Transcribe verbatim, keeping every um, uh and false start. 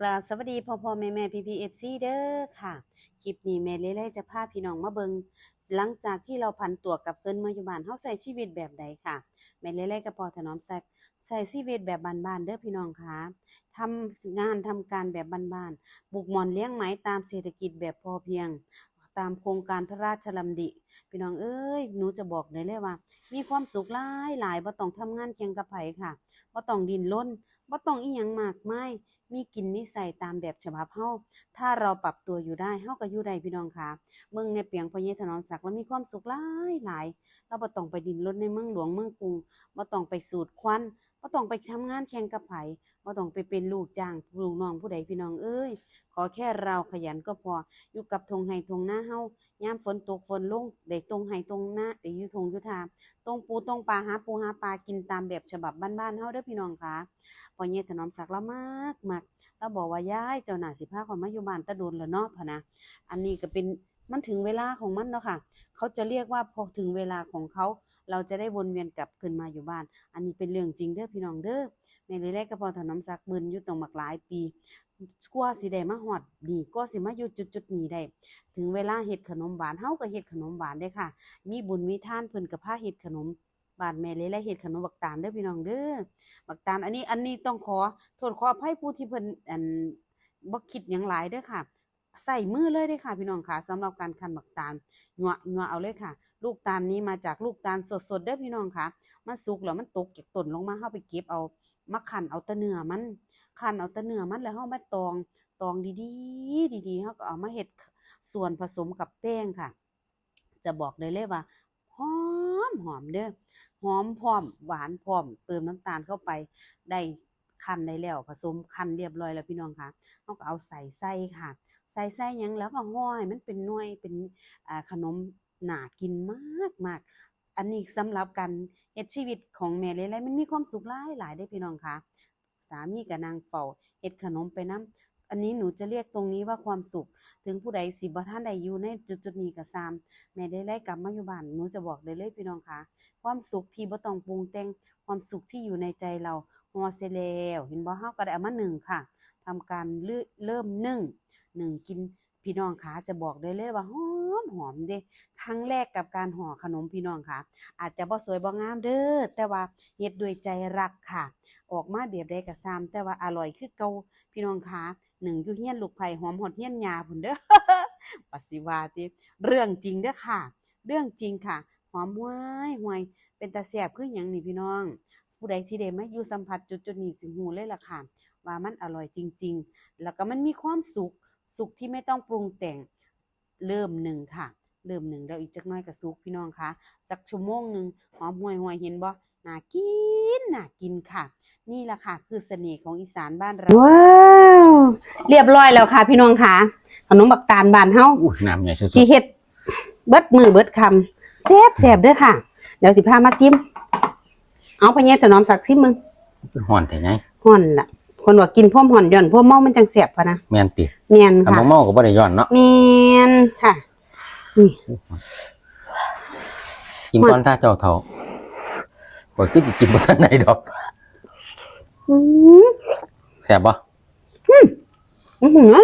กราบสวัสดีพ่อพ่อแม่แม่พี่พีเอฟซีเด้อค่ะ คลิปนี้แม่เล่เล่จะพาพี่น้องมาเบิ่ง หลังจากที่เราผันตัวกลับคืนมาอยู่บ้าน เฮาใช้ชีวิตแบบใดค่ะ แม่เล่เล่กับพ่อถนอมศักดิ์ใช้ชีวิตแบบบ้านๆเด้อพี่น้องค่ะ ทำงานทำการแบบบ้านๆ ปลูกหม่อนเลี้ยงไหมตามเศรษฐกิจแบบพอเพียง ตามโครงการพระราชดำริ พี่น้องเอ้ย หนูจะบอกได้เลยว่า มีความสุขหลายหลาย บ่ต้องทำงานแข่งกับไผค่ะ บ่ต้องดิ้นรน บ่ต้องอิหยังมากมาย มีกินมีใช้ตามแบบฉบับเฮา ถ้าเราปรับตัวอยู่ได้ เฮาก็อยู่ได้พี่น้องค่ะ เบิ่งแม่เปียงพ่อใหญ่ถนอมศักดิ์ ลาวมีความสุขหลายหลาย ลาวบ่ต้องไปดิ้นรนในเมืองหลวงเมืองกรุง บ่ต้องไปสูดควัน บ่ต้องไปทำงานแข่งกับไผ บ่ต้องไปเป็นลูกจ้างลูกน้องผู้ใดพี่น้องเอ้ย ขอแค่เราขยันก็พอ อยู่กับท่งไฮ่ท่งนาเฮา ยามฝนตกฝนลง ได้ท่งไฮ่ท่งนา ได้อยู่ท่งอยู่ท่า ท่งปูท่งปลา หาปูหาปลากินตามแบบฉบับบ้านๆเฮาเด้อพี่น้องค่ะ พ่อใหญ่ถนอมศักดิ์ลาวมักมัก ลาวบอกว่า "ยาย เจ้าน่าสิพาข้อยมาอยู่บ้านแต่โดนแล้วเนาะ" พะนะ อันนี้ก็เป็น มันถึงเวลาของมันเนาะค่ะ เขาจะเรียกว่าพอถึงเวลาของเขา เราจะได้วนเวียนกลับคืนมาอยู่บ้าน อันนี้เป็นเรื่องจริงเด้อพี่น้องเด้อ แม่เล่เล่กับพ่อถนอมศักดิ์เบิ่นอยู่ต้องบักหลายปี กว่าสิได้มาฮอดนี่ กว่าสิมาอยู่จุดๆนี้ได้ ถึงเวลาเฮ็ดขนมหวาน เฮาก็เฮ็ดขนมหวานเด้อค่ะ มีบุญมีทานเพิ่นก็พาเฮ็ดขนม บ้านแม่เล่เล่เฮ็ดขนมบักตาลเด้อพี่น้องเด้อ บักตาล อันนี้ อันนี้ต้องขอโทษขออภัยผู้ที่เพิ่น อัน บ่คิดหยังหลายเด้อค่ะ ใช้มือเลยเด้อค่ะพี่น้องค่ะ สำหรับการคั่นบักตาล หยวะ หยวะเอาเลยค่ะ ลูกตาลนี้มาจากลูกตาลสดๆเด้อพี่น้องค่ะ มันสุกแล้วมันตกจากต้นลงมา เฮาไปเก็บเอา มาคั่นเอาแต่เนื้อมัน คั่นเอาแต่เนื้อมันแล้วเฮามาตอง ตองดีๆ ดีๆ เฮาก็เอามาเฮ็ดส่วนผสมกับแป้งค่ะ จะบอกได้เลยว่า หอมหอมเด้อ หอมพร้อม หวานพร้อม เติมน้ำตาลเข้าไป ได้คั่นได้แล้ว ผสมคั่นเรียบร้อยแล้วพี่น้องค่ะ เฮาก็เอาใส่ใส่ค่ะ ใส่ใส่หยังแล้วก็ห่อให้มันเป็นหน่วย เป็น อ่า ขนมน่ากินมากมาก อันนี้สำหรับการเฮ็ดชีวิตของแม่เล่เล่ มันมีความสุขหลายหลายเด้อพี่น้องค่ะ สามีก็นั่งเฝ้า เฮ็ดขนมไปนำ อันนี้หนูจะเรียกตรงนี้ว่าความสุข ถึงผู้ใดสิบ่ทันได้อยู่ในจุดๆนี้ก็ซ่าม แม่เล่เล่กลับมาอยู่บ้าน หนูจะบอกได้เลยพี่น้องค่ะ ความสุขที่บ่ต้องปรุงแต่ง ความสุขที่อยู่ในใจเรา ห่อเสร็จแล้ว เห็นบ่ เฮาก็ได้เอามานึ่งค่ะ ทำการเริ่มนึ่ง นึ่งกิน พี่น้องคะ จะบอกได้เลยว่าหอมหอมเด้ ครั้งแรกกับการห่อขนมพี่น้องคะ อาจจะบ่สวยบ่งามเด้อ แต่ว่าเฮ็ดด้วยใจรักค่ะ ออกมาแบบใดก็ซ่าม แต่ว่าอร่อยคือเก่าพี่น้องคะ นึ่งอยู่เฮือนลูกไผ่ หอมฮอดเฮือนย่าพุ้นเด้อ ว่าสิว่าติ เรื่องจริงเด้อค่ะ เรื่องจริงค่ะ หอมห่วยห่วย เป็นตาแซ่บคือหยังนี่พี่น้อง ผู้ใดที่ได้มาอยู่สัมผัสจุดๆนี้สิฮู้เลยล่ะค่ะ ว่ามันอร่อยจริงๆ แล้วก็มันมีความสุข สุขที่ไม่ต้องปรุงแต่ง เริ่มนึ่งค่ะ เริ่มนึ่งแล้วอีกจักหน่อยก็สุกพี่น้องคะ จักชั่วโมงหนึ่ง หอมห่วยห่วย เห็นบ่ น่ากิน น่ากินค่ะ นี่ล่ะค่ะ คือเสน่ห์ของอีสานบ้านเรา ว้าว เรียบร้อยแล้วค่ะพี่น้องคะ ขนมบักตาลบ้านเฮา อุ้ย น้ำใหญ่สุดๆ ที่เฮ็ดเบิดมื้อเบิดค่ำ แซ่บๆเด้อค่ะ เดี๋ยวสิพามาซิม เอาพ่อใหญ่ถนอมศักดิ์ซิมมึง ฮ้อนแท้ไง ฮ้อนล่ะ คนว่ากินพร้อมฮ้อน ย้อนพร้อมเมามันจังแซ่บพะนะ แม่นติ แม่นค่ะ คันบ่เมาก็บ่ได้ย้อนเนาะ แม่นค่ะ นี่ กินก่อนถ้าเจ้าเฒ่า ข้อยคือสิกินบ่ทันได้ดอก อืม แซ่บบ่ อืม อื้อหือ